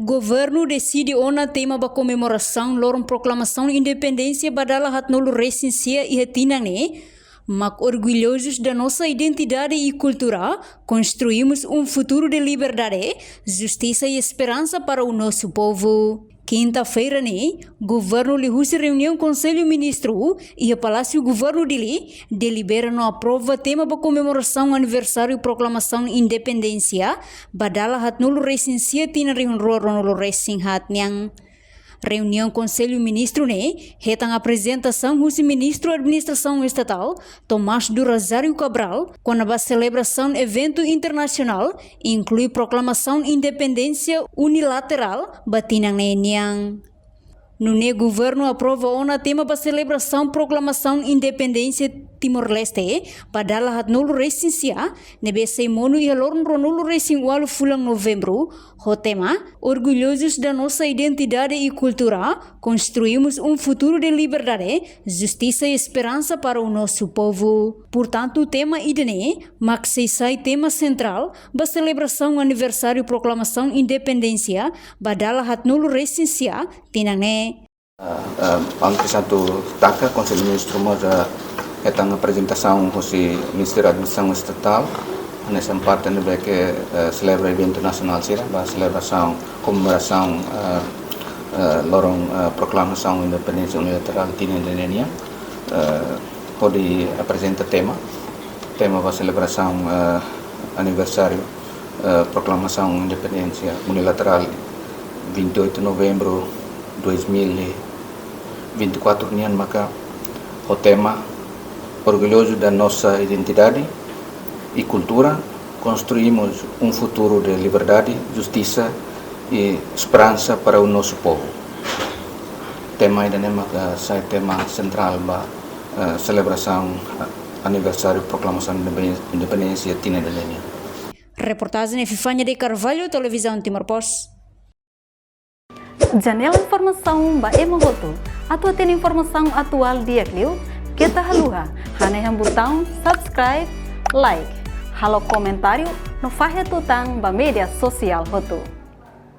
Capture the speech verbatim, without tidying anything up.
Governu deside ona tema ba komemorasaun loron proklamasaun independénsia ba dala haatnulu resin sia iha tinan ne'e, mak orgulhozus da nossa identidade e cultura, construímos um futuro de liberdade, justiça e esperança para o nosso povo. Kinta-feira ne'e, governu liuhusi reuniaun Konsellu Ministru iha Palásiu Governu Dili, delibera no aprova tema ba komemorasaun aniversáriu proklamasaun independénsia ba dala haatnulu resin sia tinan rihun rua ruanulu resin haat nian. Reuniaun Konsellu Ministru ne'e hetan aprezentasaun husi Ministru Administrasaun Estatál, Tomás do Rosário Cabral, kona-ba selebrasaun eventu internasionál, inklui proklamasaun independénsia unilaterál ba tinan ne'e nian. Nune'e governu aprova ona tema ba selebrasaun proklamasaun independénsia Timor-Leste ba dala haatnulu resin sia, ne'ebé sei monu iha loron ruanulu resin ualu fulan Novembru, ho tema Orgulhosos da nossa identidade e cultura, construímos um futuro de liberdade, justiça e esperança para o nosso povo. Portantu, tema ida-ne'e mak sei sai tema sentrál ba selebrasaun aniversáriu proklamasaun independénsia ba dala haatnulu resin sia tinan ne'e. Ah, ah, antes atu taka, Konsellu Ministru mós, ah, hetan aprezentasaun husi Ministériu Administrasaun Estatál, hanesan parte ne'ebé ke, eh, selebra eventu nasionál sira, ba selebrasaun, komemorasaun, eh, eh, loron, eh, proklamasaun independénsia unilaterál tinan ida-ne'e nian, eh, hodi aprezenta tema, tema ba selebrasaun, eh, aniversáriu, eh, proklamasaun independénsia unilaterál, vinte e oito de novembro dois mil e vinte e quatro nian, maka ho tema Orgulhoso da nossa identidade e cultura, construímos um futuro de liberdade, justiça e esperança para o nosso povo. Tema ida-ne'e maka sai tema sentrál ba, eh, selebrasaun, eh, aniversáriu proklamasaun independénsia, independénsia tinan ida-ne'e nian. Reportajen Epifania de Carvalho, Televizaun Timor Post. Janela informasaun ba ema hotu. Atu hatene informasaun atuál di'ak liu, keta haluha hanehan butaun subscribe, like, halo komentáriu no fahe tutan ba média sosiál hotu.